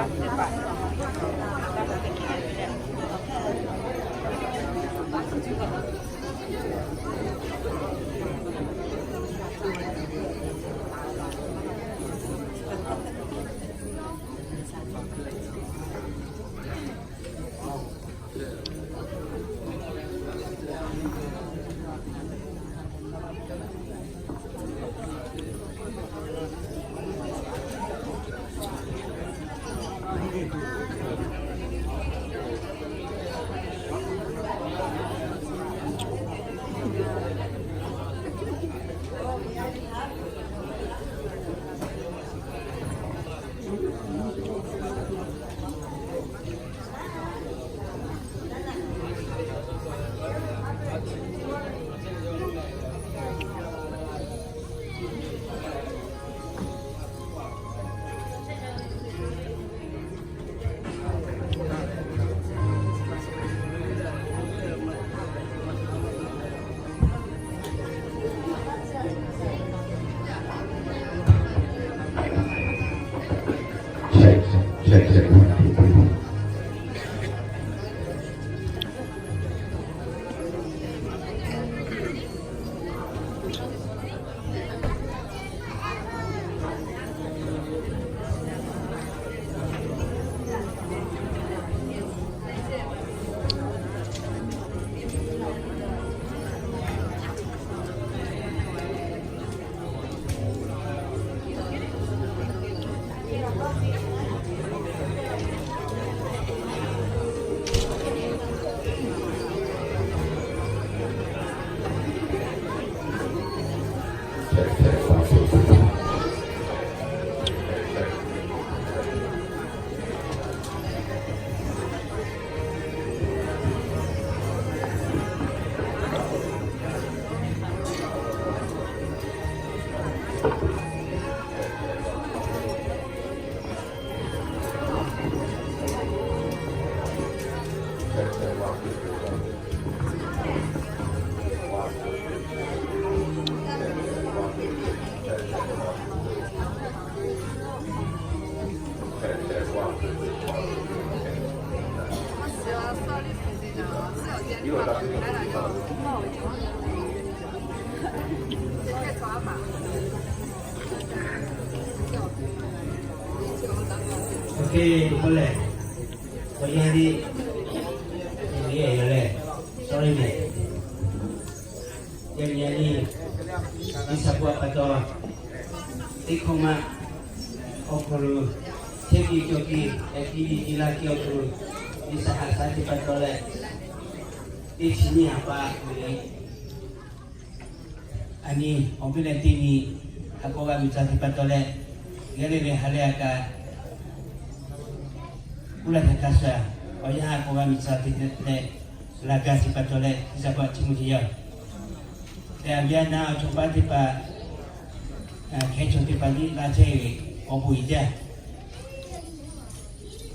Check, check, check, one, two, three. Ok, k'oˆ leh, awˬ yanˇ liˇ, awˬ yanˇ lehˬ, sorry mehˍ. Yaˇ nyi yaˇ nyi, G'uiˬsha hpu a pa taw, teˇ hkawˇ maˇ, awˬ hk'aw lo, chehˇ piˇ cawˇ piˇ, ehˉ piˇ piˇ laˇ piˇ awˬ hk'aw lo, G'uiˬsha haꞈ shaˉ teˇ pa taw leh, teˇ chi nyiˇ haꞈ pa, a nyi awˬ viˉ leh teˇ nyi, haꞈ k'aw g'a miˬ tcuh teˇ pa taw leh, yaˇ lehˬ ve ha lehˬ a kaꞈ, uˉ laˇ htaꞈ hk'a shuˍ, awˬ yanˇ haꞈ k'aw g'a miˬ tcuh teˇ leh, laꞈ gaˇ teˇ pa taw leh G'uiˬsha hpu a chiˇ mvuh teˇ yanˇ, leh a viˉ a naˉ awˬ chawˇ paˉ teˇ hpaˍ, hkehˉ chaw teˇ hpaˍ nyi laˇ chehˇ ve awˬ bon uiˍ jaˇ.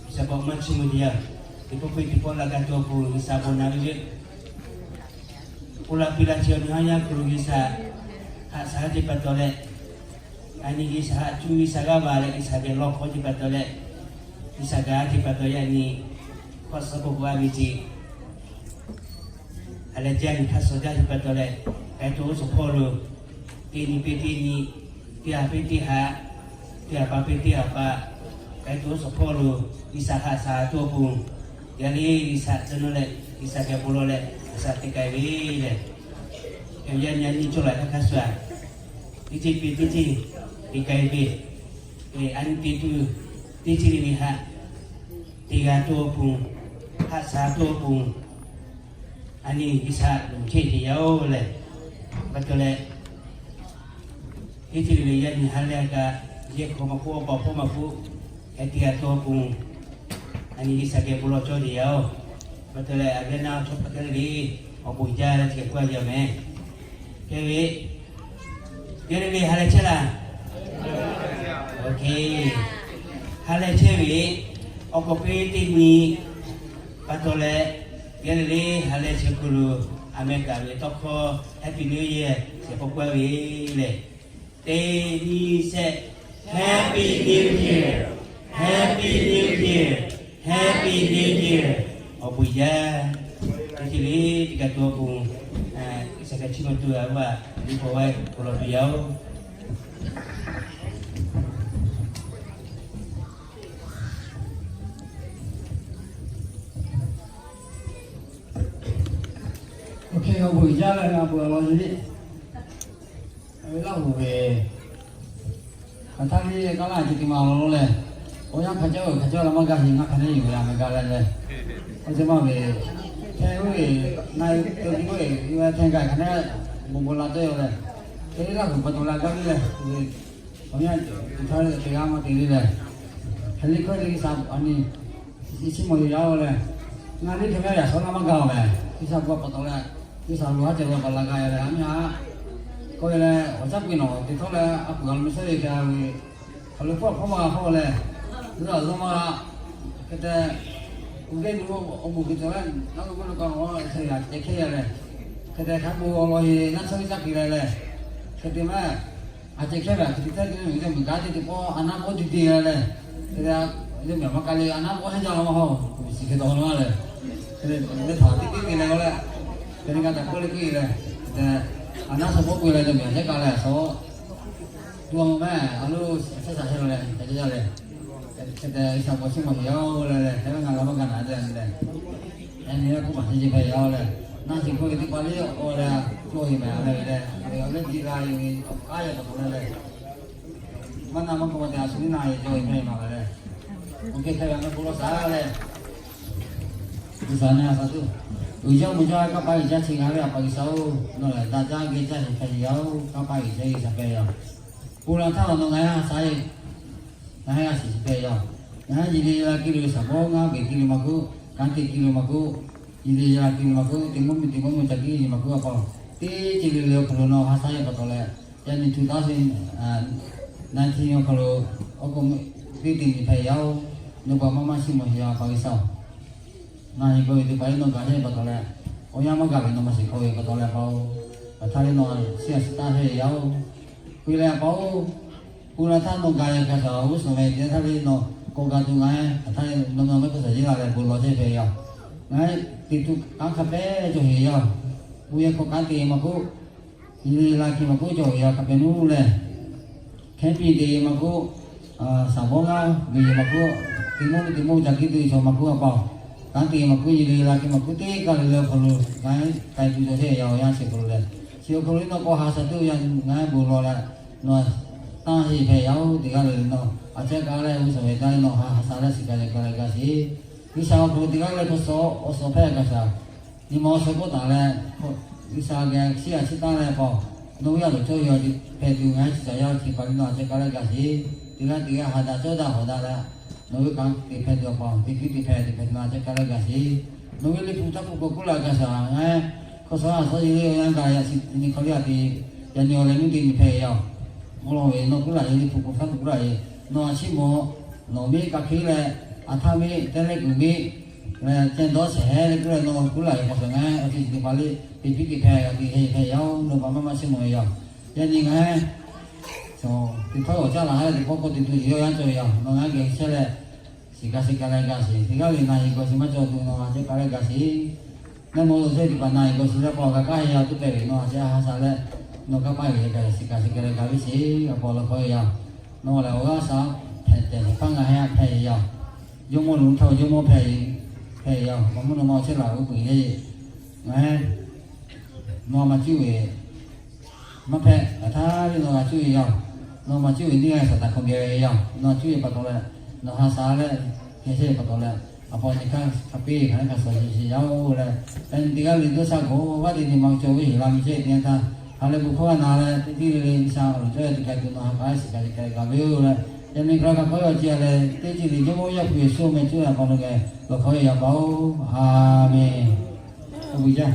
G'uiˬsha hpu maˇ chiˇ mvuh teˇ yanˇ, teˇ pawˆ piˇ teˇ pawˆ laꞈ gaˇ tuˬ awˬ pon G'uiˬsha bon na ve le. Oˇ laꞈ piˇ laꞈ chi awˬ nyi haˉ yaˇ hk'aw lo G'uiˬsha haꞈ shaˉ teˇ pa taw leh, a nyi G'uiˬsha haꞈ cuˇ G'uiˬsha g'aˇ va leh G'uiˬsha geh lawˇ hkawˇ teˇ pa taw leh, G'uiˬsha gaˬ teˇ pa taw yaˇ nyi hkawˇ suh k'oˆ k'o a ve ce, ha lehˬ jaˇ nyi hk'a suh jaˇ teˇ pa taw leh, k'ai tuˬ oˇ suhˍ hpawˇ lo, teˇ nyi piˇ teˇ nyi, teˇ haꞈ piˇ teˇ haꞈ, teˇ haꞈ pa piˇ teˇ haꞈ pa, k'ai tuˬ oˇ suhˍ hpawˇ lo, G'uiˬsha haꞈ shaˉ tuˬ awˬ pon, yaˇ lehˬ G'uiˬsha tcuh nawˇ leh G'uiˬsha geh bon lawˬ leh haꞈ shaˉ teˇ k'ai ve lehˬ, yaˇ nyi yaˇ nyi cawˇ laꞈ hk'a shuˍ a, teˇ ceuˬ piˇ teˇ ceuˬ, teˇ k'ai ve, a nyi te tuˬ, teˇ ceuˬ le ve haꞈ, teˇ g'a tuˬ awˬ pon, haꞈ shaˉ tuˬ awˬ pon, a nyi G'uiˬsha loˍ chehˇ te yaˇ oˬ lehˬ, pa taw leh, teˇ ceuˬ le ve yaˇ nyi ha lehˬ a kaꞈ, yehˬ hk'aw maˇ k'oˆ, awˬ pa hpawˇ maˇ k'oˆ, hk'e teˇ g'a tuˬ awˬ pon, a nyi G'uiˬsha geh bon lawˬ cawˇ te yaˇ oˬ. Pa taw leh a viˉ a naˉ chaw hpaˇ hk'e le ve, awˬ bon jaˇ leh chi hk'e k'oˆ a ve yoˬ mehˍ. Hk'e ve, yaˇ lehˬ le ha lehˬ chehˇ laˇ. Ok. Ha lehˬ chehˇ ve, awˬ k'awꞈ piˇ teˇ nyi, pa taw leh, yaˇ lehˬ le ha lehˬ chehˇ kuiˬ lo, America ve tawˇ hkawˇ Happy New Year shehˍ hpaw k'oˆ a ve lehˬ, teˇ nyi shehˆ, Happy New Year. Happy New Year, Happy New Year. Awˬ bon uiˍ jaˇ. Teˇ ceuˬ le teˇ kaꞈ tuˬ awˬ pon, shaˍ kaˍ chi ma tuˬ a ve, liꞈ hpu vaˇ k'oˆ law tuˬ yaˇ-oˬ. Awˬ bon uiˍ jaˇ leh ngaˬ peuˬ a law nyi le. Laˇ huˍ ve hk'aˬ htaˇ le kaˇ laˇ ce te ma law lo leh, awˬ yanˇ hk'a caˇ ve hk'a caˇ la maˇ gaˇ heˆ, ngaˬ hk'aˬ htaˇ yuˬ ve a meh gaˇ leh leh, awˬ ceuˬ maˇ ve, hteˇ ve, na e te ve, yuˬ ve hteˇ gaˇ hk'aˬ htaˇ bon bon la tawˆ yaw leh, te le Laˇ huˍ pa taw la gaˇ ve leh, awˬ yanˇ hk'aˬ htaˇ le te g'a maˇ te le leh, hk'e le hkawˇ le G'uiˬsha a nyi, chi maw yaˇ-oˬ leh, ngaˬ le hk'e ve yaꞈ shawˉ laˇ maˇ gaˇ-oˬ meh. G'uiˬsha bon pa taw leh, G'uiˬsha lo haˉ ceh ve pa la gaˇ yaˇ leh, a miˇ a k'oˆ ve leh, awˬ caˉ pui nawˬ te htawˇ leh a puˍ a lo me shawˉ ve hk'e ve, hk'aˬ lo hpawˇ hpawˇ ma hawˇ leh, zuhꞈ zuhꞈ maˇ g'a, hk'e te, uˬ geh nu awˬ moˍ kuiˬ cawˬ leh, naˉ lo k'oˆ lo kaꞈ awˬ hk'e yaꞈ ceh hkehˇ yaˇ leh, hk'e te hk'a bon awˬ lawn e naˉ chawˇ ve caˇ kuiˬ leh leh, hk'e te maˇ a ceh hkehˇ ve hk'e te htaˇ te ve, yawˇ miˬ gaˇ te te pawˆ a naˉ pawˆ te te leh leh, hk'e te, yawˇ miˬ maˇ ka le a naˉ pawˆ hehnˇ jaˇ la maˇ hawˇ, shiˍ hk'e taw la leh, hk'e te ve htaꞈ teˇ teˇ te leh k'o leh, hk'e te g'a taˍ k'oˆ le piˇ leh, hk'e te, a naˉ shaw pawˆ pui leh yawˇ miˬ a ceh ka leh shaw tuˬ a meh, a lo, a shaˉ shaˍ heh la leh ca jaˇ leh, hk'e te G'uiˬsha bon chiˇ mvuh yaˇ-oˬ leh leh, hk'e ve ngaˬ la maˇ gaˇ naˍ te leh, yaꞈ nyi leh k'oˆ maˍ teˇ ceuˬ hpehꞈ yaˇ-oˬ leh, naˆ shiˍ hk'oˆ ve teˇ pa le awˬ leh, cawˇ heˆ meh a meh ve leh, a ve awˬ leh jiˇ la e ve awˬ k'aˉ yaˇ taꞈ k'oˆ leh leh, maˇ na maˇ k'oˆ ma te a shu teˇ na e cawˇ heˆ meh ma ve leh, oˇ hk'e hpehꞈ ve a meh k'oˆ lawˇ shaˍ leh, G'uiˬsha na a shaˍ tuˬ, uiˍ jaˇ mvuh jaˇ kanˇ paˆ uiˍ jaˇ chi ngaˬ ve a pa G'uiˬsha-oˬ, nawˬ lehˬ daꞈ jaˇ geh jaˇ sheˍ hpehꞈ yaˇ-oˬ, kanˇ paˆ uiˍ jaˇ G'uiˬsha hpehꞈ yaˇ. Pon la htaˇ nawˬ ngaˬ hui a shaˍ e, ngaˬ hui a shiˍ shiˍ hpehꞈ yaˇ. Ngaˬ hui yeˬ le yaˇ la kiˇ lo shaˍ bawˇ ngaˇ beˬ kiˇ lo maˇ k'oˆ, kanˉ te kiˇ lo maˇ k'oˆ, yeˬ le yaˇ la kiˇ lo maˇ k'oˆ, teˇ mvuhˇ miˬ teˇ mvuhˇ miˬ ca kiˇ yeˬ maˇ k'oˆ a pa, teˇ ceuˬ le le awˬ hk'aw lo nawˬ ha shaˍ e pa taw leh, yaꞈ nyi two thousand nineteen awˬ hk'aw lo, awˬ k'o, teˇ te nyi hpehꞈ yaˇ-oˬ, nawˬ pa maˇ maˇ chiˇ mvuh yaˇ a pa G'uiˬsha-oˬ. Naˬ heˍ g'awˇ ve teˇ hpaˍ le nawˬ gaˬ hehˇ pa taw leh, awˬ yanˇ maˇ gaˬ ve nawˬ maˇ shiˍ hk'aw ve pa taw leh a pa-oˬ, hk'aˬ htaˇ le nawˬ shiˍ a shiˍ taˇ hehˇ yaˇ-oˬ. K'oˆ leh a pa-oˬ, pun la htaˇ nawˬ gaˬ yaˇ kaꞈ shaˍ g'uˇ suhˍ ve teˇ htaˇ le nawˬ k'awꞈ gaˬ tuˬ ngaˬ hk'aˬ htaˇ le nawˬ nawˬ mehˆ hk'oˆ shaˍ yeˇ la leh bon lawˬ chehˇ hpehꞈ yaˇ. Ngaˬ hui teꞈ tuˬ kanˉ hk'a pehˇ cawˬ heˍ yaˇ. Bon yehˬ hk'aw kanˉ te maˇ k'oˆ, yeˬ le la kiˇ maˇ k'oˆ cawˬ heˍ yaˇ hk'a pehˇ nuˇ leh, hkehˉ piˇ te maˇ k'oˆ, shaˍ bawˇ ngaˇ ve maˇ k'oˆ, teˇ mvuhˇ teˇ mvuhˇ ca kiˇ tuˬ chaw maˇ k'oˆ a pa-oˬ, kanˉ te maˇ k'oˆ, yeˬ le la kiˇ maˇ k'oˆ, teˇ kaˬ le le awˬ hk'aw lo ngaˬ hui k'ai tuˬ cawˬ chehˇ yaˇ awˬ yanˇ chi hk'aw lo leh, chi awˬ hk'aw lo nawˬ k'awꞈ ha shaˍ tuˬ yaˇ ngaˬ hui bon lawˬ leh, nawˬ tanˇ heˆ hpehꞈ yaˇ-oˬ. Teˇ g'aˇ le le nawˬ a cehˇ ka leh g'uˇ suhˍ ve taˇ le nawˬ ha ha shaˍ leh shiˍ ka leh ka leh gaˬ sheˍ. G'uiˬsha awˬ hk'aw lo teˇ g'aˇ le hk'aw suh awˬ suhˍ hpehˇ kaꞈ shaˍ, nyi ma awˬ suhˍ k'oˆ taˍ leh, G'uiˬsha geh chiˇ a chiˇ taˇ leh a pa-oˬ, nawˬ ve a loˍ cawˇ yaw hpehꞈ tuˬ ngaˬ hui chi shaˍ yaˇ chi pa le nawˬ a cehˇ ka leh gaˬ sheˍ. Teˇ g'aˇ teˇ g'aˇ ha daꞈ cawˇ daꞈ hawˍ daꞈ leh, nawˬ ve kanˉ te hpehꞈ tuˬ a pa-oˬ, teˇ hkiˉ te hpehꞈ te hpehꞈ tuˬ nawˬ a cehˇ ka leh gaˬ sheˍ. Nawˬ ve liꞈ hpu taˇ hpu k'awꞈ k'oˆ laˇ kaꞈ shaˍ ngaˬ hui hk'aw suh a suh yeˬ le awˬ yanˇ gaˬ yaꞈ chi nyi hk'aw le a te, yaꞈ nyi awˬ leh nuˇ te nyi hpehꞈ yaˇ-oˬ. Mvuhˇ lawˬ ve nawˬ k'oˆ laˇ yeˬ liꞈ hpu k'awꞈ htaˇ k'oˆ laˇ yeˬ nawˬ a chiˇ mvuh, nawˬ miˇ ka hkiˉ leh, a htaˇ miˇ teˇ leh kuiˬ miˇ leh ceh dawˇ shehˍ hehˉ le k'oˆ leh nawˬ k'oˆ laˇ yeˬ k'awꞈ shaˍ ngaˬ hui awˬ ceuˬ chi teˇ hpaˍ le, teˇ hpiˉ teˇ hpehꞈ g'a te hehˇ hpehꞈ yaˇ-oˬ. Nawˬ pa maˇ maˇ chiˇ mvuh ve yaˇ. Yaꞈ nyi ngaˬ hui teˇ htawˇ awˬ caˇ laˬ ha leh teˇ pawˆ k'oˆ te tuˬ yeˬ yawˇ yanˇ cawˬ ve yaˇ. Nawˬ ngaˬ hui geh chehˇ leh, shiˍ ka shiˍ ka leh gaˬ sheˍ. Teˇ g'aˇ le na heˍ g'awˇ shiˍ maˇ cawˬ tuˬ nawˬ a cehˇ ka leh gaˬ sheˍ. Naˆ mawˇ lo chehˇ teˇ hpaˍ na heˍ g'awˇ shiˍ leh a pa-oˬ, g'a kaˇ heˍ yaˇ tuˉ pehˍ ve nawˬ a cehˇ ha shaˍ leh, nawˬ kanˇ paˆ yeˬ ka shiˍ ka shiˍ ka leh gaˬ ve sheˍ. A pa-oˬ, lawˬ hk'aw ve yaˇ, nawˬ lehˬ awˬ g'aˇ shaˍ hpehꞈ tehꞈ hpaˇ ngaˬ hui a hpehꞈ ve yaˇ. Jawˇmawˇ lo htawˇ jawˇmawˇ hpehꞈ ve, hpehꞈ ve yaˇ. Awˬ mvuhˇ naw ma awˬ chehˇ laˬ ve peuˬ yeˇ, ngaˬ hui nawˬ maˇ cuˇ ve maˇ hpehꞈ. Hk'aˬ htaˇ le nawˬ g'a cuˇ ve yaˇ. Nawˬ maˇ cuˇ ve neˇ g'aˇ shaˍ taˍ hkawˇ geh ve yaˇ. Nawˬ cuˇ ve pa taw leh, nawˬ ha shaˍ leh, hk'e chehˇ ve pa taw leh, a pa-oˬ, nyi hkaˇ hk'a piˇ hk'aˬ hk'e kaꞈ suh shiˍ shiˍ yaˇ-oˬ leh, yaꞈ nyi teˇ g'aˇ le dawˇ sha k'o, vaˇ teˇ nyi ma cawˬ ve heˍ la mi chehˇ teˇ yanˇ htaˇ, ha leh bon hkawˇ g'a na leh, teˇ ceuˬ le le G'uiˬsha awˬ loˍ cawˇ yaˇ teˇ g'aˇ tuˬ nawˬ ha k'aˉ shiˍ ka shiˍ ka leh gaˬ ve-oˬ leh, yaꞈ nyi hk'aˬ hk'e kaꞈ k'awꞈ yaw ce a leh, teˇ ceuˬ le Jawˇmawˇ Yaˇ hpu Yeˍsuˆ meh cuˇ a pa nawˬ geh lawˬ hk'aw ve yaˇ pa-oˬ. A menˬ. Awˬ bon jaˇ.